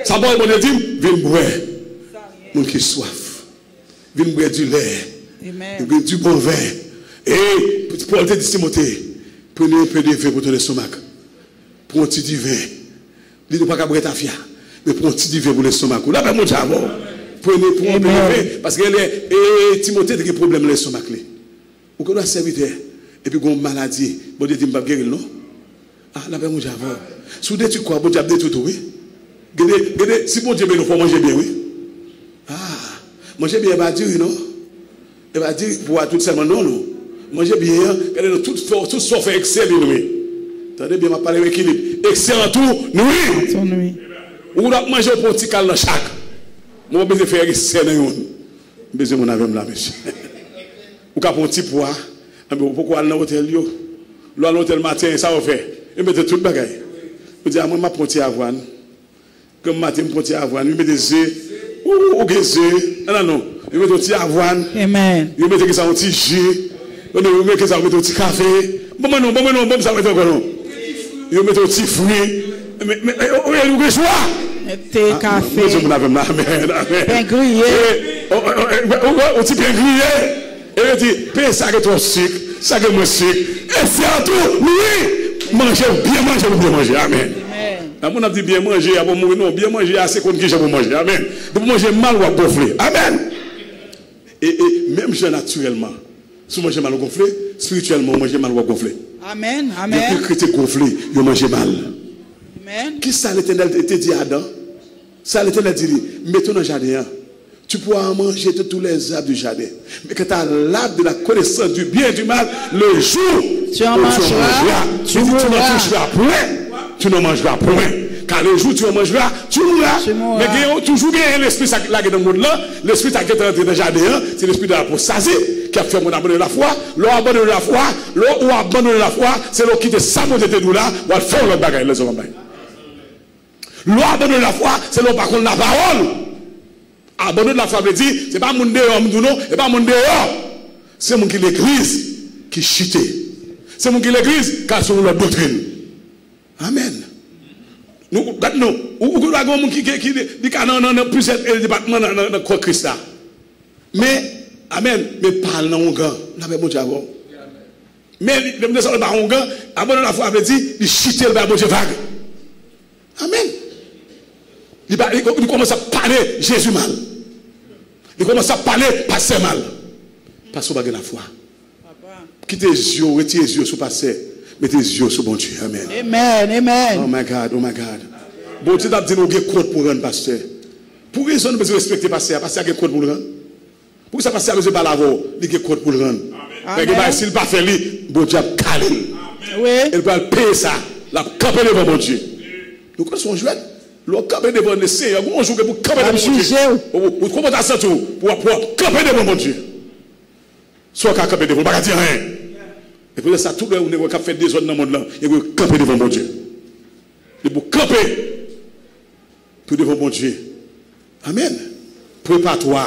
Sa pawòl Bondye di m, vin bwè. Moun ki swaf, vin bwè di lè. Amen. Vin bwè di bon ven. E Pòl te di Timote, prenez un peu de vin pour ton estomac. Pran yon ti diven. Li di w pa ka bwè tafya, men pran yon ti diven pou lestomak ou. Lapè Bondye avè w. Pran, pran yon pe diven, paske lè, e, Timote te gen pwoblèm lestomak li. Ou gen dwa sèvitè, epi gen yon maladi, Bondye di m p ap geri l non. Ah, lapè Bondye avè w. Si w detwi kò a, Bondye ap detwi tou, wi. Gade, gade, si Bondye beni w, fò w manje byen, wi. Ah, manje byen e pa diri non. E pa diri pou a tout sèlman non, non. Manje byen an, gade non, tout fè, tout sa w fè eksè li nwi. Tande byen, m ap pale w ekilib. Eksè an tou nwi. Tou nwi. Ou ap manje, ou pran yon ti kal nan chak. Mwen pa bezwen fè eksè nan youn. M bezwen moun avè m la, mesye. Ou ka pran yon ti pwa, anben ou poko al nan otèl yo. Lè w al nan otèl maten, sa yo fè? Yo mete tout bagay. Ou di, a mwen, m ap pran yon ti avwàn. Granm maten, m pran ti avwàn, yo mete ze. Ou, ou gen ze. An, an, non. Yo mete yon ti avwàn. Amen. Yo mete kisa, yon ti ji. Yo mete kisa, yo mete yon ti kafe. Bon, mwen non, bon, mwen non, bon, sa mete ankò non. Yo mete yon ti fri. Men, men, e, o, e, ou gen chwa. Te kafe. Mwen di moun avè m la, amen, amen. Pen griye. E, o, o, o, e, o, o, yon ti pen griye. E yo di, pen sa gen twòp sik, sa gen mwens sik. E se an tou, wi. Manje, byen manje, pou byen manje. Amen. Amen. Nan moun ap di byen manje, a bon mouri non. Byen manje a, se konn kijan pou manje. Amen. Depi w manje mal, w ap gonfle. Amen. E, e menm jan natirèlman, si w manje mal, ou gonfle, espirityèlman, ou manje mal, w ap gonfle. Amen, amen. Gen anpil kretyen gonfle, yo manje mal. Amen. Kisa Letènèl te, te di Adan? Sa Letènèl di li, mete w nan jaden an. Tu pourras en manger de tous les arbres du jardin. Mais quant à l'arbre de la connaissance du bien et du mal, le jour où tu en mangeras, tu mourras. Il dit, tu n'en toucheras point, tu n'en mangeras point. Car le jour où tu en mangeras, tu mourras. Tu mourras. Men gen yon, toujou gen lespri sa k lage nan mond lan, lespri sa k gentan antre nan jaden an, se lespri de lapostazi ki ap fè moun abandone lafwa. Lè w abandone lafwa, lè w abandone lafwa, se lè w kite sa Bondye te di w la, w al fè yon lòt bagay, lèzòm ap bay. Lè w abandone lafwa, se lè w pa konn lapawòl. Abandone lafwa vle di, se pa moun deyò m di w non, se pa moun deyò. Se moun ki legliz ki chite. Se moun ki legliz k al sou yon lòt doktrin. Amèn. Nou, gad non, ou, ou, ou gen yon moun ki, ki, ki, li ka nan, nan, nan plizyè, eh, depatman nan, nan, nan kò Kris la. Men, amèn, men pa al nan ongan. Lapè Bondye avè w. Men li, li desann pa ongan, abandone lafwa vle di, li chite, li bay Bondye vag. Amèn. Li pa, li, li kòmanse ap pale Jezi mal. Li kòmanse ap pale pastè mal. Paske w pa gen lafwa. Kite zye w, retire zye w sou pastè. Mete zye w sou Bondye. Amèn. Amen, amen. Oh my God, oh my God. Bondye t ap di nou gen kont pou rann pastè. Pou ki rezon nou bezwen respekte pastè a? Pastè a gen kont pou l rann. Poukisa pastè a bezwen pale avè w? Li gen kont pou l rann. Amen. Lè gen bagay, si l pa fè li, Bondye ap kale l. Wi. E l pral peye sa. L ap kanpe devan Bondye. Nou kwè se yon jwèt? Lè w kanpe devan Lesenyè, gon jou ke pou kanpe devan Bondye. L ap jije w. Ou, ou, ou kòman w ta santi w pou w ap, pou w ap kanpe devan Bondye? Si w ka kanpe devan, ou pa ka di anyen. E poutèt sa, tout lè ou nèg k ap fè dezòd nan mond lan, yo kanpe devan Bondye. Li pou kanpe pou devan Bondye. Amèn. Prépare-toi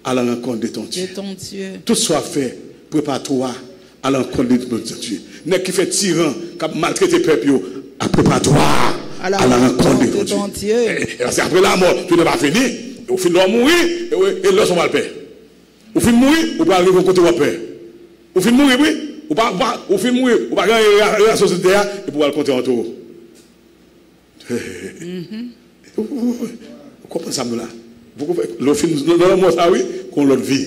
à la rencontre de ton Dieu. De ton Dieu. Tout sa w ap fè, prépare-toi à la rencontre de ton Dieu. Nèg ki fè tiran, k ap maltrete pèp yo, a prépare-toi à la rencontre de ton Dieu. E, e, paske apre lanmò, tout pa fini. Ou fin lè w mouri, e, e lòs ou pral pè. Ou fin mouri, ou pral rive yon kote w ap pè. Ou fin mouri, wi. Ou pa, ou pa, ou fin mouri, ou pa gen relasyon sou tè a, epi w al kontre yon towo. Ou konprann sa m di w la? Poko fè, lè w fin nan lanmò sa, wi, gon lòt vi.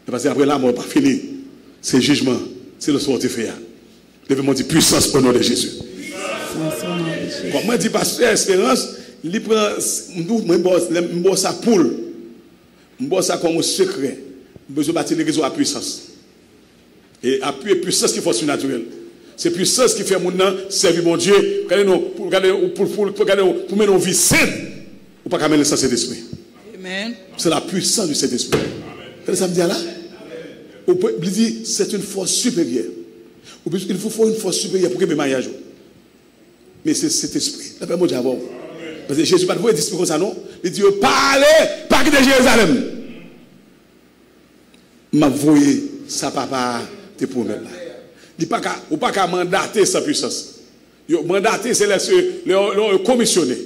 E paske apre lanmò pa fini. Se jijman, se leson w te fè a. Leve men w di, puissance au nom de Jésus. Puissance au nom de Jésus. Kòm mwen di pastè Esperans, li pran, m di w, mwen ba w, lè m ba w sa pou l. M ba w sa kòm yon sekrè. M bezwen bati legliz ou a pwisans. E apye pwisans ki fòs sinatirèl. Se pwisans ki fè moun nan sèvi Bondye. Gade non, pou, gade, pou, pou, pou, gade, pou mennen yon vi sen, ou pa ka mennen l san Sentespri. Amen. C'est la puissance du Saint-Esprit. Gade sa m di a la? Ou pe, li di, c'est une force supérieure. Ou pe, il vous faut une force supérieure pou kenbe maryaj ou. Men se Sentespri. Lapè Bondye avè w. Paske Jezi pa t voye dis li konsa non. Li di yo, pa ale, pa kite Jerizalèm. M ap voye sa Papa a te pwomèt la. Li pa ka, ou pa ka mandate san pwisans. Yo mandate se lè se, lè, lè yo komisyone.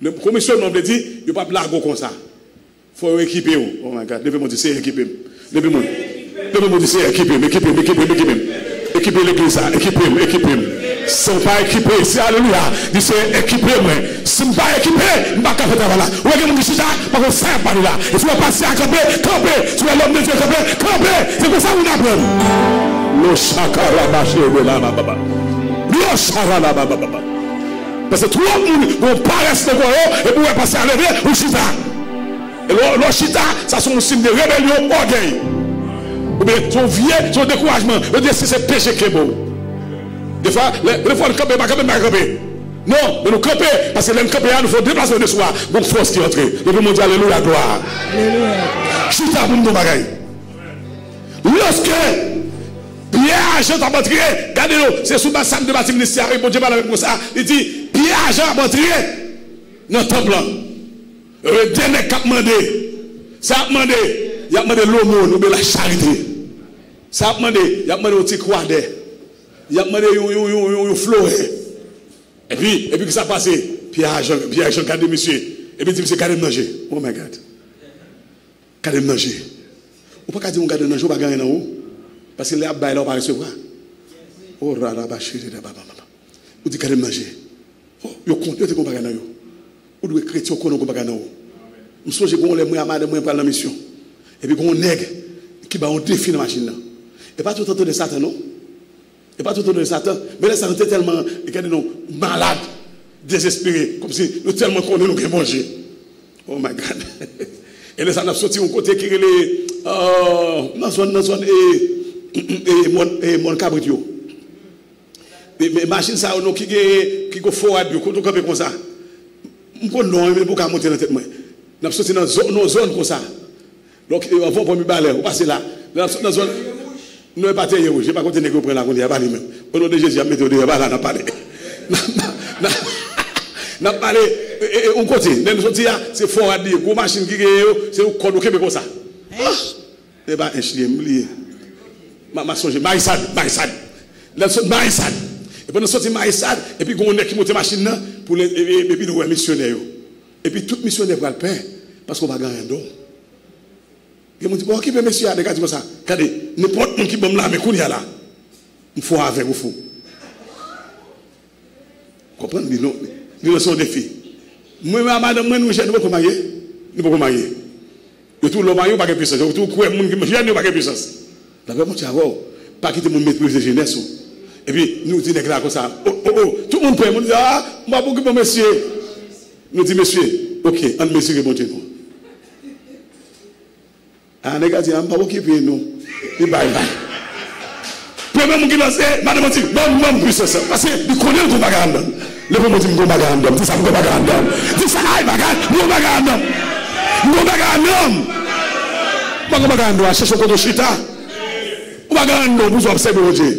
Lè komisyonman vle di, yo p ap lage w konsa. Fò yo ekipe w. Oh my God. Leve men w di, Seyè, ekipe m. Leve men w. Leve men w di, Seyè, ekipe m, ekipe m, ekipe m, ekipe m. Ekipe legliz la, ekipe m, ekipe m. Si w pa ekipe, si, alelouya. Di, Seyè, ekipe mwen. Si m pa ekipe, m pa ka fè travay la. Ou wè gen moun ki chita, pa konn sa y ap pale la. E si w wè pastè a kanpe, kanpe. Si w wè lòm de Dye kanpe, kanpe. Se konsa moun aprann. Lo chaka la mache de la bababa. Lo chara la bababa. Paske twòp moun gon parès nan kò yo, epi w wè pastè a leve, ou chita. E lè w, lè w chita, sa se yon siy de rebelyon, ògèy. Oubyen se yon vye, se yon dekourajman. Yo di èske se peche kenbe w. Defwa, lè, defwa nou kanpe, pa kanpe, pa kanpe. Non, men nou kanpe, paske lè n kanpe a, nou fè yon deplasman de swa. Gon fòs ki antre. Leve men w di alelouya, glwa. Alelouya. Chita pou m di w bagay. Lòske Pyè a Jan t ap antre, gade yo, se sou baz sa m te bati ministè a, wi, Bondye pale avè m konsa, li di, Pyè a Jan ap antre nan tanp lan. E de nèg k ap mande, sa y ap mande, y ap mande lomòn oubyen lacharite. Sa y ap mande, y ap mande yon ti kwa dè. Y ap mande yon, yon, yon, yon, yon florè. Epi, epi kisa k pase? Pyè a Jan, Pyè a Jan gade misye. Epi di misye, gade m nan je. Oh my God. Gade m nan je. Ou pa ka di moun gade m nan je, ou pa gen anyen nan ou. Paske lè y ap bay la, ou pa resevwa. Oh, rara, ba, chiri, da, ba, ba, ba, ba. Ou di, gade m nan je. Oh, yo konnen, yo te gon bagay nan yo. Ou dwe kretyen, ou konnen gon bagay nan ou. M sonje gon lè mwen a madanm mwen pral nan misyon. Epi gon nèg ki ba yon defi nan machin nan. E pa tout an tande Satan, non. E pa tout an tande Satan. Men lè sa nou te tèlman, gade nou, malad, dezespere, kòmsi nou tèlman konnen nou gen Bondye. Oh my God. E lè sa n ap soti yon kote ki rele, euh, nan zòn, nan zòn, e, e, mòn, e, mòn kabrit yo. E, men machin sa yo, non, ki gen, ki gen forad yo, kote w kanpe konsa. M konn non, men pou ka monte nan tèt mwen. N ap soti nan zòn, nan zòn konsa. Donk, e, anvan w pran Mibalè, ou pase la. Lè n ap soti nan zòn, non, e pa Tèyè Wouj, e pa kote nèg yo pran la kounye a, pa li menm. O non de Jezi, y ap mete w deyò, pa la, n ap pale. N ap, n ap, n ap pale, e, e, e, yon kote. Lè n soti a, se forad li ye, gwo machin ki genyen yo, se yon kòd ou kenbe konsa. Ah! Se pa ench li ye, m bliye. Ma, ma sonje, Mayisad, Mayisad. Lè l sot Mayisad. Epi pandan l soti Mayisad, epi gen yon nèg ki monte machin nan, pou lè, e, e, epi nou wè misyonè yo. Epi tout misyonè pral pè, paske w pa gen anyen nan men w. Gen moun di, "Bon, okipe mesye a," nèg la di konsa, "Gade, nenpòt moun ki ban m lame kounye a la, m fè w avèg ou fou." Konprann? Li lan-, li lanse yon defi. Mwen menm ak madanm mwen, nou jèn, nou poko marye. Nou poko marye. Yo tou lè w marye, ou pa gen pwisans. Yo tou kwè moun ki jèn yo pa gen pwisans. Lapè Bondye avè w. Pa kite moun meprize jenès ou. Epi nou di nèg la konsa, "O, o, o," tout moun pè, moun di, "A, m ap okipe w mesye." Nou di, "Mesye, oke, ann mezire Bondye nou." A, nèg la di, "A, m p ap okipe nou." Li bay, bay. Premye moun ki lanse, madanm an di, "Ban m, ban m pwisans lan." Paske li konnen l gon bagay anndan l. Leve men w di, "M gon bagay anndan m." Di sa, "M gon bagay anndan m." Di sa, "Ay, bagay, m gon bagay anndan m. M gon bagay anndan m." Ou pa gon bagay anndan w, al chèche yon kote w chita. Ou pa gen anndan w pou w obsève Bondye.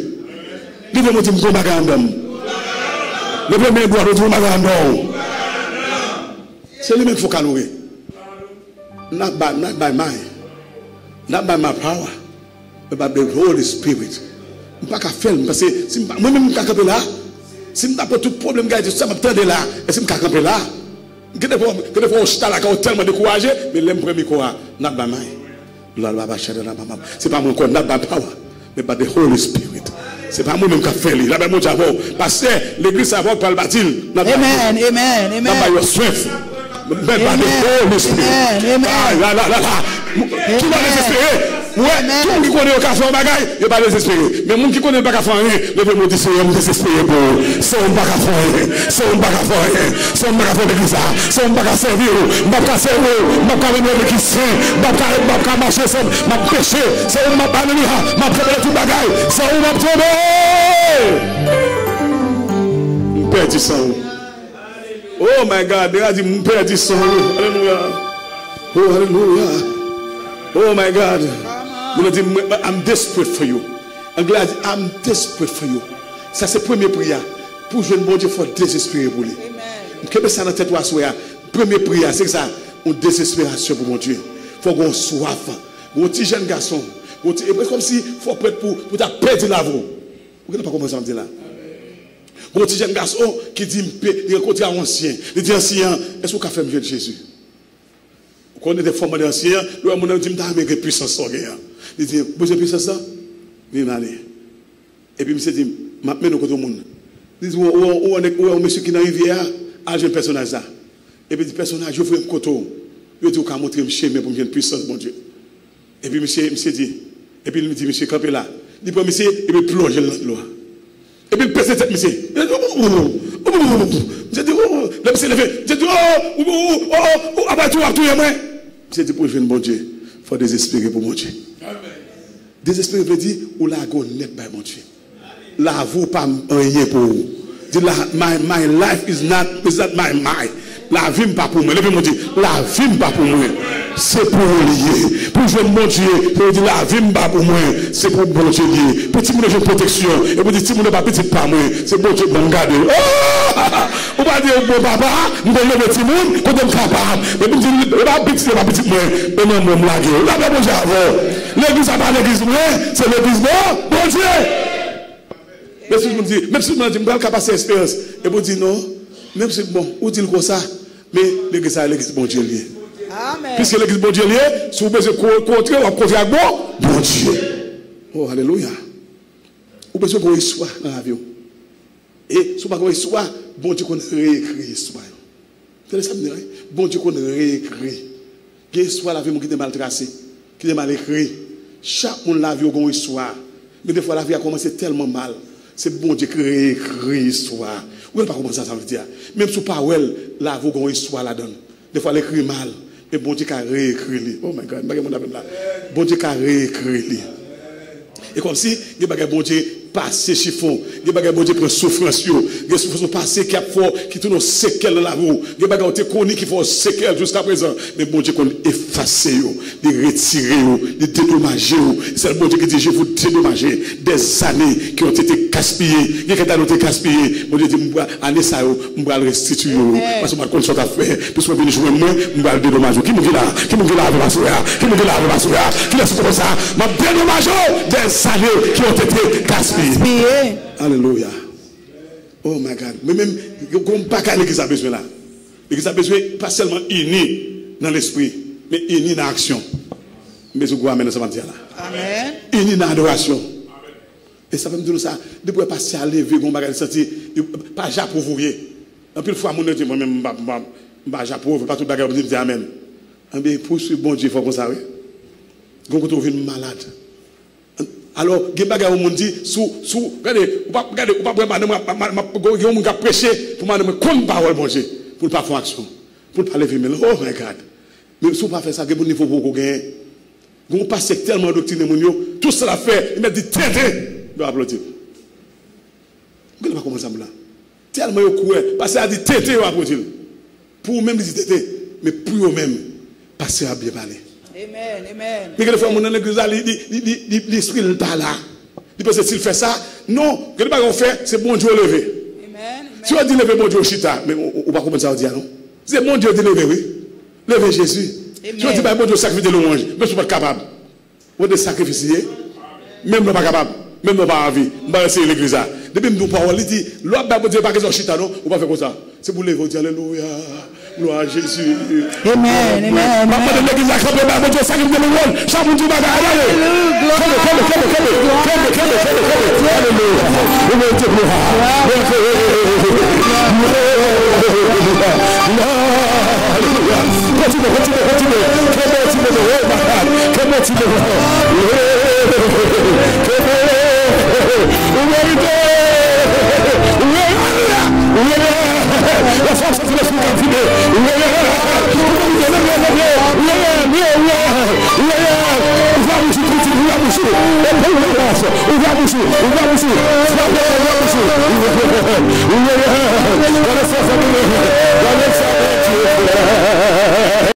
Leve men w di, "M gon bagay anndan m." Leve men dwat ou, di, "M gon bagay anndan w." Se li menm k fè w kaloure. Not by, not by might. Not by my power. But by the Holy Spirit. M pa ka fè l, paske si m pa, mwen menm m ka kanpe la. Si m ta pran tout pwoblèm gade sa m ap tande la, èske m ka kanpe la? Gen de fwa, gen de fwa w chita la, ou tèlman dekouraje, men lè m pran mikwo a, not by might. Lwa, lwa, ba, chada, la, ba, ba. Se pa mwen ankò, not by power, but by the Holy Spirit. Se pa mwen menm k ap fè li. Lapè Bondye avè w. Pastè, legliz sa, fò w pral bati l. Not by, amen, amen, amen, not by your strength, but by the Holy Spirit. Amen, amen. Ah, la, la, la, la. Ki pa dezespere. Ou wè, tout moun ki konnen yo ka fè yon bagay, yo pa dezespere. Men moun ki konnen l pa ka fè anyen, leve men w di, "Senyè, m dezespere pou ou. San ou m pa ka fè anyen. San ou m pa ka fè anyen. San ou m pa ka fè legliz la. San ou m pa ka sèvi w. M p ap ka sèvi w. M p ap ka vin nan legliz sen. M p ap ka, m p ap ka mache san, m ap peche. San ou m ap, alelouya, m ap tonbe nan tout bagay. San ou m ap tonbe." M pèdi san ou. Oh my God, nèg la di, "M pèdi san ou." Alelouya. Oh, alelouya. Oh my God. Moun nan di, "Mwen, I'm desperate for you." Anglè a di, "I'm desperate for you." Sa se premye pri a. Pou w jwenn Bondye, fò w dezespere pou li. M kenbe sa nan tèt ou aswè a. Premye pri a, se sa, yon dezesperasyon pou Bondye. Fò w gen yon swaf. Yon ti jèn gason. Yon ti, e kòmsi fò w prèt pou, pou ta pèdi lavi w. Ou genlè pa konprann sa m di la. Gon ti jèn gason ki di m pe, li rankontre a yon ansyen. Li di ansyen an, "Èske w ka fè m jwenn Jezi?" Ou konnen dèfwa w mande ansyen an, lè w wè moun nan, li di, "M ta renmen gen pwisans sa w gen an." Li di, "Ou bezwen pwisans lan? Vin ale." Epi misye di, "M ap mennen w kote yon moun." Li di, "Ou, ou, ou, ou wè yon mesye ki nan rivyè a, al jwenn pèsonaj sa." Epi di, "Pèsonaj yo voye m kote w. Yo di ou ka montre m chemen pou m jwenn pwisans Bondye." Epi misye, misye di, epi li di misye, "Kanpe la." Li pran misye, epi l plonje l nan dlo a. Epi l peze tèt misye. Misye di, "Oh, oh." Lè misye leve, misye di, "Oh, oh, oh, oh, oh, apre tou, w ap touye mwen." Misye di, "Pou w jwenn Bondye, fò w dezespere pou Bondye." Dezespere vle di, ou lage w nèt bay Bondye. Lavi w pa anyen pou ou. Di la, my, my life is not, is not my, my. Lavi m pa pou mwen. Leve men w di, "Lavi m pa pou mwen. Se pou ou li ye." Pou w jwenn Bondye, pou w di, "Lavi m pa pou mwen. Se pou Bondye li ye." Pou timoun yo jwenn pwoteksyon. E pou di, "Timoun yo pa pitit pa mwen. Se Bondye k ban m gade yo." Oh! Ou pa di, "Bon papa, m konn leve timoun, kote m kapab." Epi m di, "Yo pa pitit, yo pa pitit mwen. E nan men w m lage yo." Lapè Bondye avè w. Legliz la pa legliz mwen, se legliz bon, Bondye. Menm si moun di, menm si moun di, "M pral ka pastè Esperans." Epi w di, "Non, menm si, bon, ou di l konsa, men legliz sa, legliz Bondye l ye." Amen. Piske legliz Bondye l ye, si w bezwen ko-, kontre, w ap kontre ak bon Bondye. Oh, alelouya. Ou bezwen gen yon istwa nan lavi w. E si w pa gen yon istwa, Bondye konn reekri istwa yo. Tande sa m di la, wi. Bondye konn reekri. Gen istwa lavi moun ki te mal trase, ki te mal ekri. Chak moun lavi yo gen yon istwa. Men defwa lavi a kòmanse tèlman mal. Se Bondye ki reekri istwa. Ou genlè pa konprann sa sa vle di a. Menm si w pa wè l, lavi w gen yon istwa ladan l. Defwa l ekri mal. E Bondye ka reekri li. Oh my God, m pa gen moun avè m la. Bondye ka reekri li. E kòmsi, gen bagay Bondye pase chifon. Gen bagay Bondye pran soufrans yo. Gen soufrans ou pase ki ap fè w, ki tounen yon sekèl nan lavi w. Gen bagay ou te koni ki fè w sekèl jiska prezan. Men Bondye konn efase yo. Li retire yo. Li dedomaje yo. Sèl Bondye ki di, "Je vous dédommage des années qui ont été gaspillées." Gen kèk ane ou te gaspiye. Bondye di, "M pral, ane sa yo, m pral restitiye yo." Paske m pa konn sa w t ap fè. Plis mwen vin jwenn mwen, m pral dedomaje w. Ki moun ki la? Ki moun ki la avè pastè a? Ki moun ki la avè pastè a? Kilès ki konn sa? M ap dedomaje w des années qui ont été gaspillées. Gaspillé. Alelouya. Oh my God. Mwen menm, gon bagay legliz la bezwen la. Legliz la bezwen pa sèlman ini nan lespri, men ini nan aksyon. M bezwen gwo amèn nan sa m ap di a la. Amèn. Ini nan adorasyon. E sa fè m di nou sa, depi w wè pastè a leve, gon bagay li santi, li pa Japwouv ou ye. Anpil fwa, moun yo di, "Mwen menm, m pa, m pa, m pa Japwouv, e pa tout bagay w ap di, m di amèn." Anben, pouswiv Bondye fò konsa, wi. Gon kote w vin malad. Alò, gen bagay yon moun di, sou, sou, gade, ou pa, gade, ou pa wè madanm, m ap, m ap, m ap, gen yon moun k ap preche, pou madanm mwen konn pawòl Bondye, pou l pa fè yon aksyon, pou l pa leve men l. Oh my God! Men si w pa fè sa, gen moun nivo pou w genyen. Gen yon pastè k tèlman andoktrine moun yo, tout sa l ap fè, li mèt di tenten, yo aplodi l. Ou genlè pa konprann sa m la. Tèlman yo kwè, pastè a di tenten, yo aplodi l. Pou ou menm, li di tenten, men pou yo menm, pastè a byen pale. Amen, amen. Men gen de fwa, moun nan legliz la, li, li, li, li, li, lespri l pa la. Li panse si l fè sa, non, gen de bagay ou fè, se Bondye ou leve. Amen, amen. Si yo di leve Bondye ou chita, men ou, ou, ou pa konprann sa yo di a, non. Se Bondye ou di leve, wi. Leve Jezi. Si yo di bay Bondye ou sakrifis de lwanj, men si w pa t kapab. Ou wè de sakrifis li ye? Menm lè w pa kapab, menm lè w pa anvi, m pa eseye legliz la. Depi m di w pawòl, li di, lè w ap bay Bondye, pa kesyon chita non, ou pa fè konsa. Se pou leve, w di, alelouya, glwa a Jezi. Amen, amen, amen. M ap mande legliz la kanpe, bay Bondye sakrifis de lwanj. Chak moun di yon bagay, ale, ale. Kanpe, kanpe, kanpe, kanpe. Kanpe, kanpe, kanpe, kanpe. Alelouya. Ou merite glwa. Alelouya. Kontinye, kontinye, kontinye. Kenbe ti moto, oh my God. Kenbe ti moto. Kenbe. Ou merite. Ou merite. Ou merite. Lè sa w santi lespri w ap vide. Ou merite. Ou merite. Leve, leve. Ou merite. Ou merite. Ou merite. Ou va bouche, pitit, ou va bouche. Ou va bouche. Ou va bouche. Ou va bouche. Ou va bouche. Ou va bouche. merite. Gade sa, zanmi. Gade sa, Bondye fè.